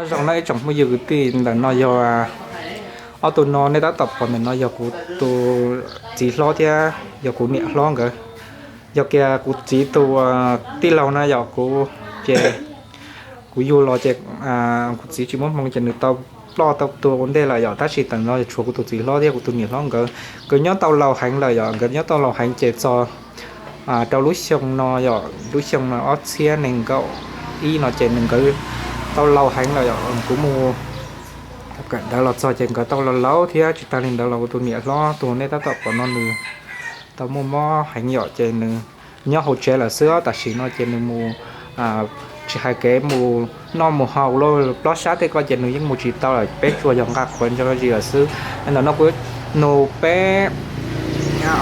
Zoo no ib tsoom phooj ywg kwv tij, ntawm no yog ob tug no nej tab tom pom ntawm no yog kuv tus txiv hlob thiab yog kuv niam hlob nkawd. Yog kiag kuv txiv tus tij laug na yom, kuv ces kuv yug los ces kuv txiv tsis muaj hmoo ces nws tau ploj tau tuag ua ntej lawm yom, tab sis tam no tshuav kuv tus txiv hlob thiab kuv tus niam hlob nkawd. Nkawd nyob tau laus heev lawm yom, nkawd nyob tau laus heev ces txog rau lub xyoo no yom, lub xyoo no ob txhiab nees nkaum ib no ces nkawd tau laus heev lawm yom. Kuv mus kawm ntawv los txog ces nkawd tau laus laus thiab. Tsis tas li ntawd los kuv tus niam hlob tus nej tab tom pom no nws tau muaj mob heev yom, ces nws nyob hauv tsev lawm xwb. Tam sim no ces nws mus tsis hais kev mus noj mus haus lawm, plob sab tej ko ces nws yeej mus tsis tau lawm, peb tsuas yog nqa qhuav ntso zis lawm xwb. Ntawm no kuv nug peb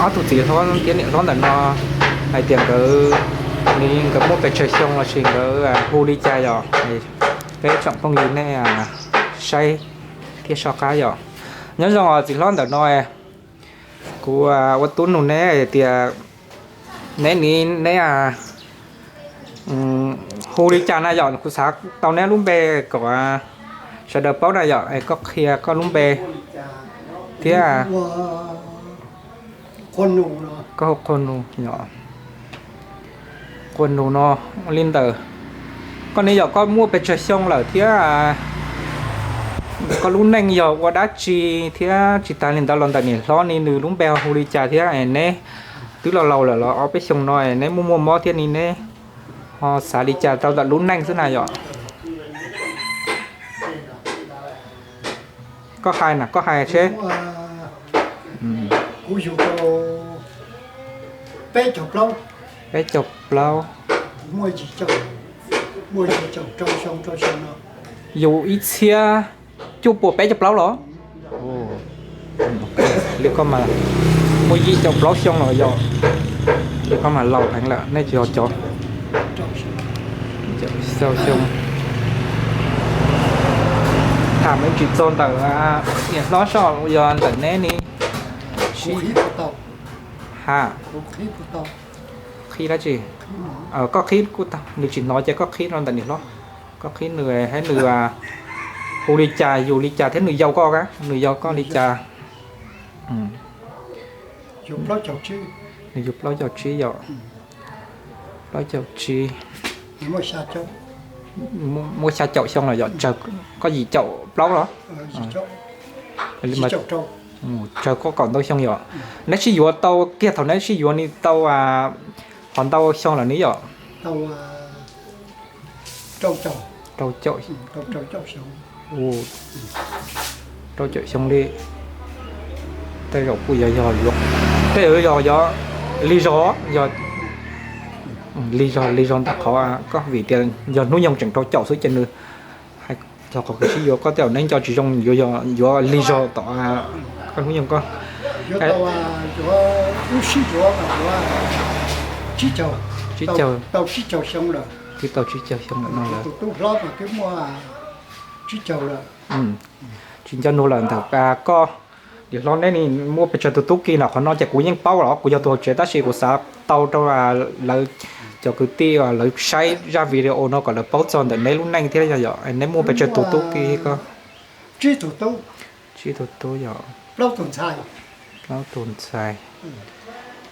ob tug txiv hlob thiab niam hlob ntawm no hais tias nkawd, nkawd muaj pes tsawg xyoo lossis nkawd hu li cas yom. Peb tsoom phooj ywg nej saib thiab soj qab yom. Nyob zoo os txiv hlob ntawm no, kuv ua tub nug neb hais tias neb ni, neb hu li cas na yom, kuv xav tau neb lub npe kom sawv daws paub na yom. Es koj qhia koj lub npe thiab. Koj hu Qhua Nus yom. Qhua Nus no, li ntawm koj ne yog koj muaj pes tsawg xyoo lawm thiab koj lub neej yog ua dab tsi thiab tsis tas li ntawd los ntawm niam hlob ni nws lub npe ho hu li cas thiab es neb twb laus laus lawm los ob peb xyoo no es neb muaj muaj mob thiab ni neb ho xav li cas rau ntawm lub neej xwb na yom. Koj hais na, koj hais seb. Kuv yug rau peb caug plaub. Peb caug plaub. Muaj yim caum, muaj yim caum rau xyoo, rau xyoo no. Yug ib txhiab cuaj puas peb caug plaub los? Li koj mas muaj yim caum plaub xyoo los yog. Li koj mas laus heev lawm, nej tsis yog cov xyoo. Tham me tsis txog ntawm niam hlob soj, yog ntawm neb ni. Ha, qhib dab tsi? Koj qhib kuj tau, nws tsis hnov ces koj qhib rau ntawm niam hlob. Koj qhib nws, nws hu li cas, yug li cas thiab nws yau koj, nws yau koj li cas? Nws yug plaub caug tsib yom. Plaub caug tsib. Muaj xya caum xyoo los yom, tsawg koj yim caum plaub los? Tsawg koj kaum ntau xyoo yom. Neb sib yuav tau kiag thaum neb sib yuav ni tau qhov ntau xyoo lawm ni yom? Rau caum, rau caum xyoo li. Tej zaum kuj yog, yog, tej zaum yog, yog lig zog, yog lig zog, lig zog ntawm qhov koj vim tias yog hnub nyoog tseem rau caum xwb ces nws hais txog qhov koj sib yuav koj tej zaum neb nco tsis zoo yuav, yuav lig zog tom koj hnub nyoog koj. Tsib caug, twb tau tsib caug xyoo lawm no lawm. Tsis nco nug lawm ntawm koj niam hlob neb ni muaj pes tsawg tus tub ki na, qhov no ces kuv yeej paub los kuv yog tus hauv tsev tab sis kuv xav tau rau lawv cov kwv tij lawv saib zaj video no kom lawv paub txog ntawm neb lub neej thiab yog neb muaj pes tsawg tus tub ki koj. Tsib tus tub yom. Plaub tus ntxhais.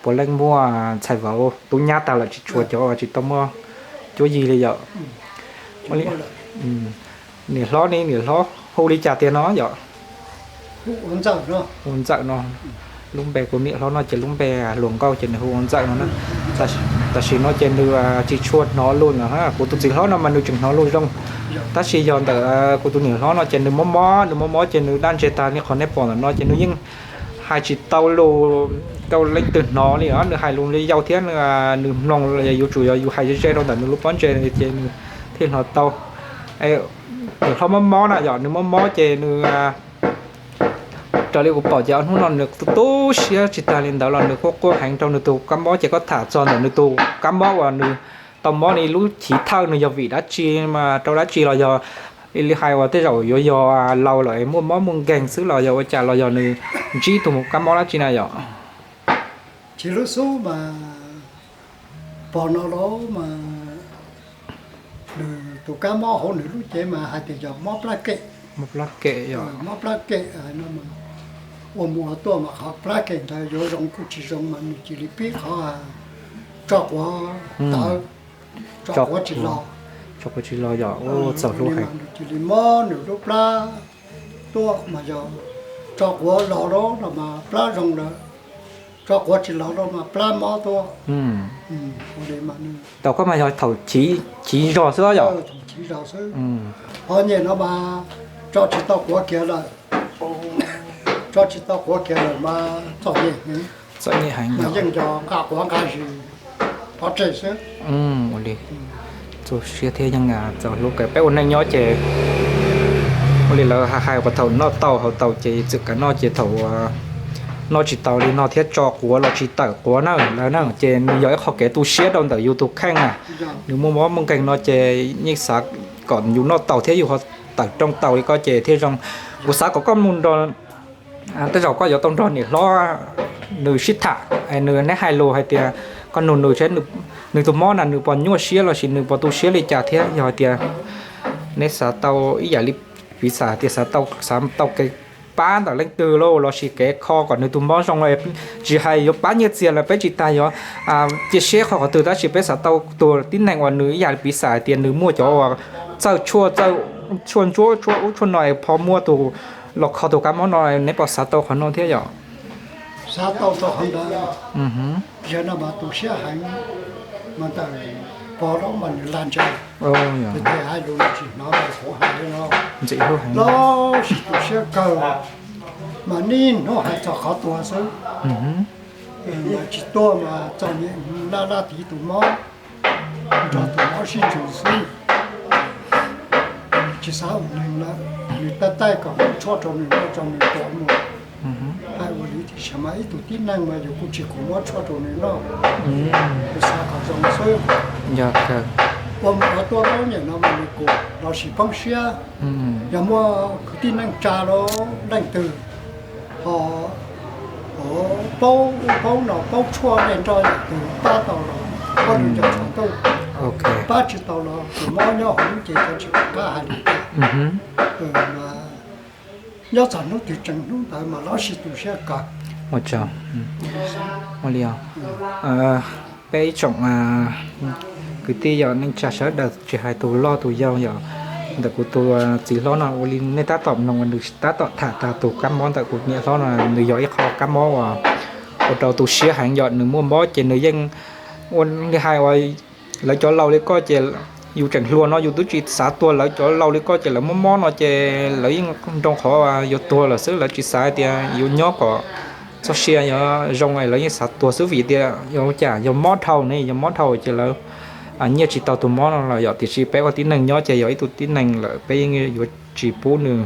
Puav leej muaj ntxhais vauv tub nyab tag lawm, tsis tshuav cov tsis tau muaj cuab yig li yom. Niam hlob ni, niam hlob hu li cas tiag no yom? Hu Ntxawm no. Lub npe kuv niam hlob no ces lub npe hluas nkauj ces nws hu ua Ntxawm no na. Tam sim no ces nws tsis tshua hnov lus na, kuv tus txiv hlob no mas nws tseem hnov lus zoo. Tab sis yog ntawm kuv tus niam hlob no ces nws mob mob, nws mob mob ces nws daj ntseg tag li qhov nej pom ntawm no ces nws yeej hais tsis tau lus rau leej twg hnov li os. Nws hais lus li yau thiab nws mloog yuav tsum yog yus hais ze ze rau ntawm nws lub pob ntseg ces nws thiaj hnov tau. Niam hlob mob mob na yom, nws mob mob ces nws raws li kuv pom ces ob hnub no nws tu tu siab, tsis tas li ntawd los nws quaj quaj heev rau nws tus kab mob. Ces koj tham txog ntawm nws tus kab mob uas nws tau mob li lub chiv thawj, nws yog vim dab tsi mas rau dab tsi los yog li hais uas tej zaum yuav yog laus lawm muaj mob muaj nkeeg xwb los yog ua cas los yog nws ntsib tus kab mob dab tsi na yom? Tsis lub xub mas pog no los mas Nws tus kab mob hauv nws lub cev mas hais tias yog mob plab kem. Mob plab kem yog. Mob plab kem no, ua mus ua tuaj mas qhov plab kem ntawd yuav zoo kuj tsis zoo mas nws cia li pib qhov tso quav tawv, tso quav tsis los. Tso quav tsis los yog. Txaus hlub heev. Nws cia li mob nws lub plab tuaj mas yog tso quav los lawm no mas plab zoo lawm, tso quav tsis los lawm mas plab mob tuaj. Thaum koj mas yog thaum chiv zog xwb yom? Chiv zog xwb. Ho nyem no mas tso tsis tau quav kiag lawm, tso tsis tau quav kiag lawm mas txom nyem heev. Txom nyem heev mas yeej yog nqa quav nqa zis pov tseg xwb. Ua li, txaus siab thiab yeej txaus hlub kawg. Peb ua neej nyob ces ua li lawv hais, qhov thaum noj tau haus tau ces txawm kav noj, ces thaum noj tsis tau li no thiab tso quav los tsis tawm quav na lawm na, ces nws yog ib qho kev tu siab rau ntawm yus tus kheej na. Nws muaj mob muaj nkeeg no ces yeej xav kom yus noj tau thiab yus ho tawm rooj tau li ko ces thiaj zoo. Kuv xav kom koj mus nrog, tej zaum koj yuav tau nrog niam hlob nws sib tham, nws neb hais lus hais tias koj nug nws seb nws tus mob na nws puas nyuaj siab lossis nws puas tu siab li cas thiab yog hais tias neb xav tau ib yam li piv xam tias xav tau, xav tau kev pab ntawm leej twg lauj lossis kev kho kom nws tus mob zoo. Tsis hais yuav pab nyiaj txiag los peb tsis tas yuav cia siab qhov qhov twg, tab sis peb xav tau tus tib neeg uas nws ib yam li piv xam hais tias nws muaj cov uas txawj tshuaj, txawj tshuaj ntsuab tshuaj ub tshuaj no es pho muaj tus los kho tus kab mob no, neb puas xav tau qhov no thiab yom? Xav tau tau qhov ntawd. Yog no mas tu siab heev, mas ntawm pog lawv mas nws lag ntseg, hais lus tsis hnov, kuv hais li no, lawv tsis tu siab kawg, mas niaj hnub hais txog qhov tuag xwb. Mas tsis tuag mas txom nyem laj laj tiv tus mob, nrog tus mob sib ntsws xwb. Tsis xav ua neeg lawm, nws tab taij kom muab tshuaj rau nws noj rau nws tuam mus. Hais ua li tias mas ib tug tib neeg mas yus kuj tsis khoom muab tshuaj rau nws noj, nws xav kom zoo xwb. Ua mus ua tuaj poob nyiam no mas nws kuj los sis poob siab. Yog muaj kwv tij neej tsa los leej twg ho paub, paub no paub tshuaj nej nrog yam twg pab tau los pab nws cov tshav ntuj, pab tsis tau los tus mob nyob hauv lub cev cov tsis pom qab hais li cas. Nyob txog hnub twg tseem hnub ntawd mas lawv sib tu siab kawg. Ua li os, peb ib tsoom kwv tij yog neej tsa sawv daws tsis hais tus loj tus yau yog ntawm kuv tus txiv hlob no ua li nej tab tom mloog uas nws tab tom tham tas tus kab mob ntawm kuv niam hlob no, nws yog ib qho kab mob uas ua rau tu siab heev. Yog nws muaj mob ces nws yeej ua li hais uas lawv cov laus li koj ces yus tseem hluas no yus twb tsis xav tuag, lawv cov laus li koj ces lawv muaj mob no ces lawv yeej nroo qhov yuav tuag lawm xwb, lawv tsis xav tias yuav nyob kom txoj sia yuav zoo, lawv yeej xav tuag xwb vim tias yog cas yog mob dhau ne, yog mob dhau ces lawv nyiaj tsis tau tus mob no los yom. Tiam sis peb ua tib neeg nyob ces yog ib tug tib neeg lawm peb yeej yuav tsis pub nws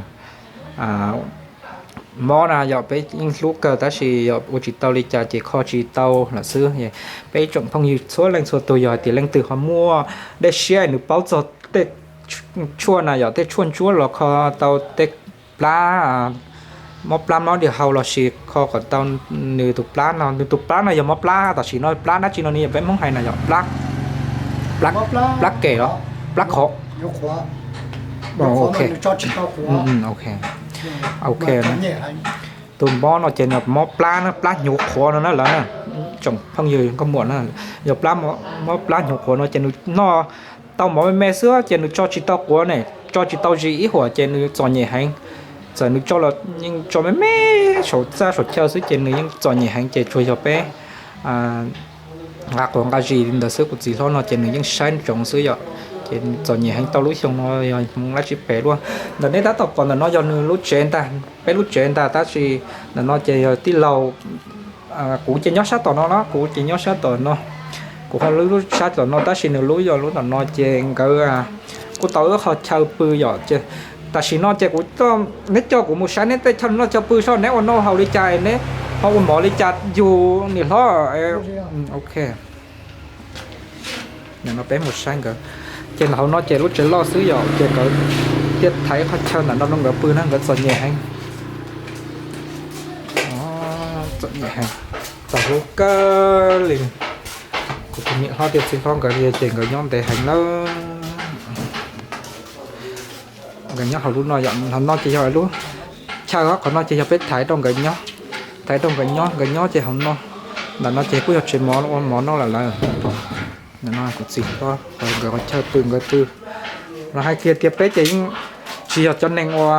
mob na yom, peb yeej hlub kawg tab sis yog ua tsis tau li cas ces kho tsis tau lawm xwb. Peb ib tsoom phooj ywg txhua leej txhua tus yog hais tias leej twg ho muaj dej siab nws paub txog tej tshuaj na yom, tej tshuaj ntsuab los kho tau tej plab, mob plab mob diag hau los sis kho kom tau nws tus plab no, nws tus plab no yog mob plab tam sim no plab dab tsi no ne, yog peb Hmoob hais na yom, plab, plab kem los plab qhov. Ok, ok. Tus mob no ces nws mob plab na, plab hnyuv qhuav no na lawm na, tsoom phooj ywg nkauj muam na, yog mob plab hnyuv qhuav no ces nws noj tau mov me me xwb ces nws tso tsis tau quav ne, tso tsis tau zis ib huam ces nws txom nyem heev. Txawm nws tso los yeej tso me me saum txaj saum chaw xwb ces nws yeej txom nyem heev ces tsuas yog peb nqa quav nqa zis li ntawd xwb. Kuv txiv hlob no ces nws yeej saib ntsoov xwb yom, ces txom nyem heev tau lub xyoo no yog hmoov dab tsi pem luaj. Ntawm nej tab tom pom ntawm no yog nws lub tsev ntag, peb lub tsev ntag, tab sis ntawm no ces yog tij laug, kuv ces nyob sab tom no na, kuv ces nyob sab tom no, kuv ho lub sab tom no tab sis nws lub yog lub tom no ces nkawd kuj tau wb qhov chaw pw yom. Tam sim no ces kuv, neb coj kuv mus saib neb tej chaw noj chaw pw seb neb ua noj haus li cas, neb ho ua mov li cas yus niam hlob. Ok, no peb mus saib nkawd. Ces hauv no ces lub tsev loj xwb yom, ces nkawd thiaj thaiv qhov chaw ntawm no rau nkawd pw na, nkawd txom nyem heev. Txom nyem heev, txom hlub kawg li. Kuv tus niam hlob thiab txiv hlob nkawd li ces nkawd nyob ntev heev lawm. Nyob hauv lub no yom, hauv no ces yog lub chaw, qhov no ces yog peb thaiv rau nkawd nyob, thaiv rau nkawd nyob, nkawd nyob ces hauv no. Ntawm no ces kuj yog tsev mov ua mov noj lawm lawm. Ntawm no kuv txiv hlob nkawd qhov chaw pw nkawd pw. Los hais kiag tias peb ces yeej tsis yog cov neeg ua,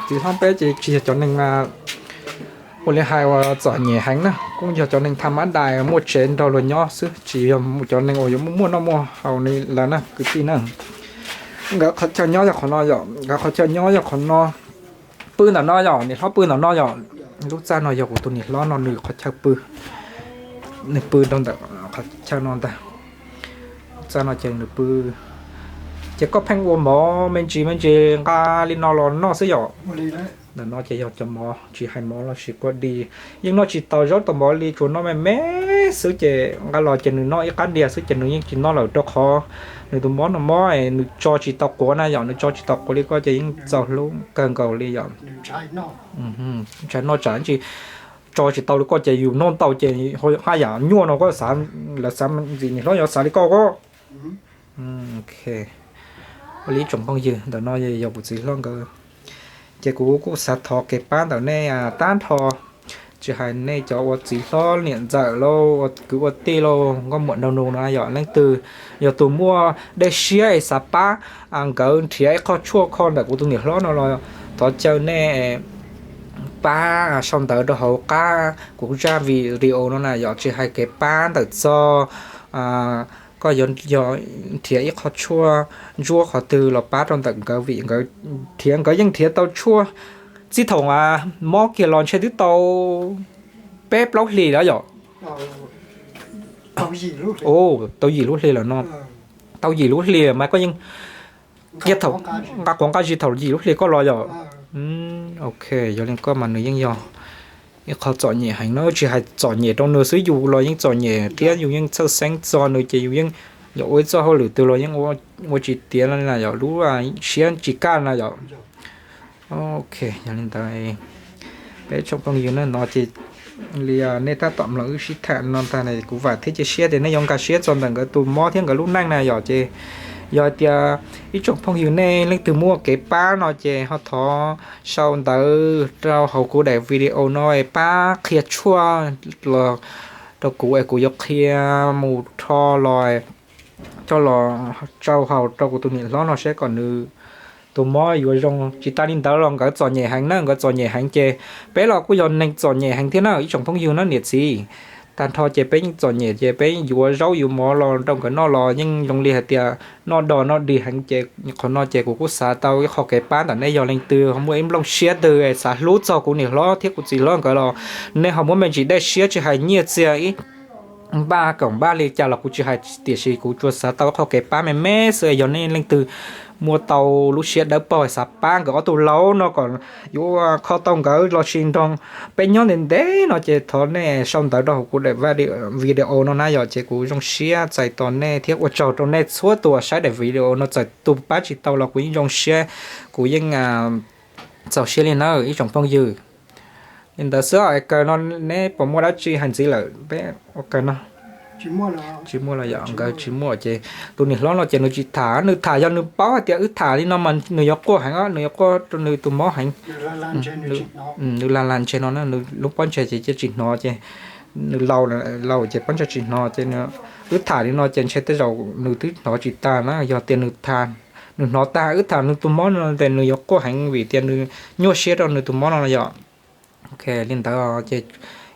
txiv hlob peb ces tsis yog cov neeg ua li hais uas txom nyem heev na, kuj yog cov neeg tham mab dais muaj tsev nrog luag nyob xwb, tsis yog cov neeg uas yuav muaj noj muaj haus li lawm na kwv tij na. Nkawd qhov chaw nyob yog qhov no yom, nkawd qhov chaw nyob yog qhov no. Pw ntawm no yom, niam hlob pw ntawm no yom. Lub txaj no yog kuv tus niam hlob no nws qhov chaw pw, nws pw rau ntawm qhov chaw no ntag. Lub txaj no ces nws pw. Ces koj pheej ua mov me ntsis me ntsis nqa li no los noj xwb yom. Ntawm no ces yog cov mov tsis hais mov los sis kua dis, yeej noj tsis tau zaub tau mov li, tsuas noj me me xwb ces nqa los ces nws noj ib qab diav xwb ces nws yeej tsis noj lawm rau qhov nws tus mob no mob nws tso tsis tau quav na yom, nws tso tsis tau quav li koj ces yeej txaus hlub kawg nkaus li yom. Ntshai noj tsam tsis tso tsis tau li koj ces yus noj ntau ces haj yam nyuaj no koj xav, lawv xav ntxim niam hlob yuav xav li koj ko. Ua li tsoom phooj ywg, ntawm no yog kuv txiv hlob nkawd. Ces kuv kuj xav thov kev pab ntawm nej tag nrho, tsis hais nej cov ua txiv hlob niam ntxawm lauj, ua kwv ua tij lauj, nkauj muam nraug nus no yog leej twg yog tus muaj dej siab es xav pab nkawd nrhiav ib qho tshuaj kho ntawm kuv tus niam hlob no los thov caw nej pab sau ntawv rau hauv qab kuv zaj video no na yom, tsis hais kev pab ntawm txog koj yuav yog nrhiav ib qho tshuaj ntsuab qhov twg los pab rau ntawm nkawd vim nkawd nrhiav nkawd yeej nrhiav tau tshuaj. Txij thaum mob kiag los ntshe twb tau peb plaub hlis lawm yom. Tau yim lub hli lawm no. Tau yim lub hli mas koj yeej nqa quav nqa zis thaum yim lub hli koj los yom. Ok, yog li koj mas nws yeej yog ib qho txom nyem heev no, tsis hais txom nyem rau nws xwb, yus los yeej txom nyem thiab, yus yeej txhawj xeeb txog nws ces yus yeej, yog ua ib txoj hauj lwm twg los yeej ua tsis tiav na yom, lub siab tsis kaj na yom. Ok, yog li ntawd peb tsoom phooj ywg na no ces li nej tab tom mloog wb sib tham no ntag, kuv vam thiab cia siab tias nej yuav nkag siab txog ntawm nkawd tus mob thiab nkawd lub neej na yom. Ces yog hais tias ib tsoom phooj ywg nej leej twg muaj kev pab no ces ho thov sau ntawv rau hauv kuv daim video no pab qhia tshuaj los rau kuv es kuv yuav qhia mus rho los coj los tsau haus rau kuv tus niam hlob no saib kom nws tus mob yuav zoo. Tsis tas li ntawd los nkawd txom nyem heev na, nkawd txom nyem heev ces peb los kuj yog neeg txom nyem heev thiab na ib tsoom phooj ywg na niam txiv. Tag nrho ces peb yeej txom nyem ces peb yuav zaub yuav mov los rau nkawd noj los yeej zoo li hais tias noj dog noj dig heev ces qhov no ces kuv kuj xav tau ib qho kev pab ntawm nej, yog leej twg ho muaj ib nplooj siab twg xav hlub txog kuv niam hlob thiab kuv txiv hlob nkawd los nej ho muab me ntsis dej siab tsis hais nyiaj txiag ib npaj kaum npaj li cas los kuv tsis hais, tiam sis kuv tsuas xav tau ib qho kev pab me me xwb. Yog nej leej twg muaj tau lub siab dawb paug xav pab nkawd ob tug laus no kom yuav kho tau nkawd los sis nrog peb nyob ntev ntev no ces thov nej sau ntawv rau hauv kuv daim video no na yom. Ces kuv zoo siab txais tos nej thiab ua tsaug rau nej txhua tus uas saib daim video no, txawm tus pab tsis tau los kuv yeej zoo siab, kuv yeej txaus siab li na ib tsoom phooj ywg. Li ntawd xwb es kawg no neb puas muaj dab tsi hais ntxiv lawm peb ua kawg no? Tsis muaj los yom, nkawd tsis muaj ces tus niam hlob no ces nws tsis tham, nws tham yog nws paub hais tias wb tham li no mas nws yuav quaj heev os, nws yuav quaj rau nws tus mob heev. Nws lag lag ntshe no na, nws lub pob ntseg ces cia tsis hnov ces nws laus laus ces pob ntseg tsis hnov ces wb tham li no ces ntshe tej zaum nws twb hnov tsis tag na. Yog tias nws tham, nws hnov tag wb tham nws tus mob no ces nws yuav quaj heev vim tias nws nyuaj siab rau nws tus mob no yom. Ok, li ntawd ces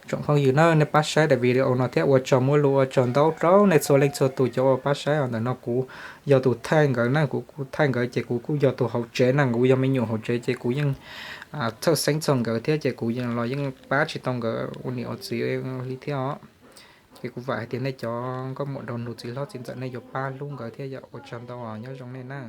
tsoom phooj ywg na nej pab saib daim video no thiab ua tsaug muaj lus ua tsaug ntau rau nej txhua leej txhua tus cov uas pab saib os. Ntawm no kuv yog tus thaij nkawd na, kuv kuj thaij nkawd ces kuv kuj yog tus hauv tsev na, kuv yog me nyuam hauv tsev ces kuv yeej txhawj xeeb txog nkawd thiab ces kuv los yeej pab tsis tau nkawd ua niam ua txiv li thiab os. Ces kuv vam hais tias nej cov nkauj muam nraug nus txiv hlob txiv ntxawm nej yuav pab hlub nkawd thiab yom. Ua tsaug ntau, nyob zoo nej na.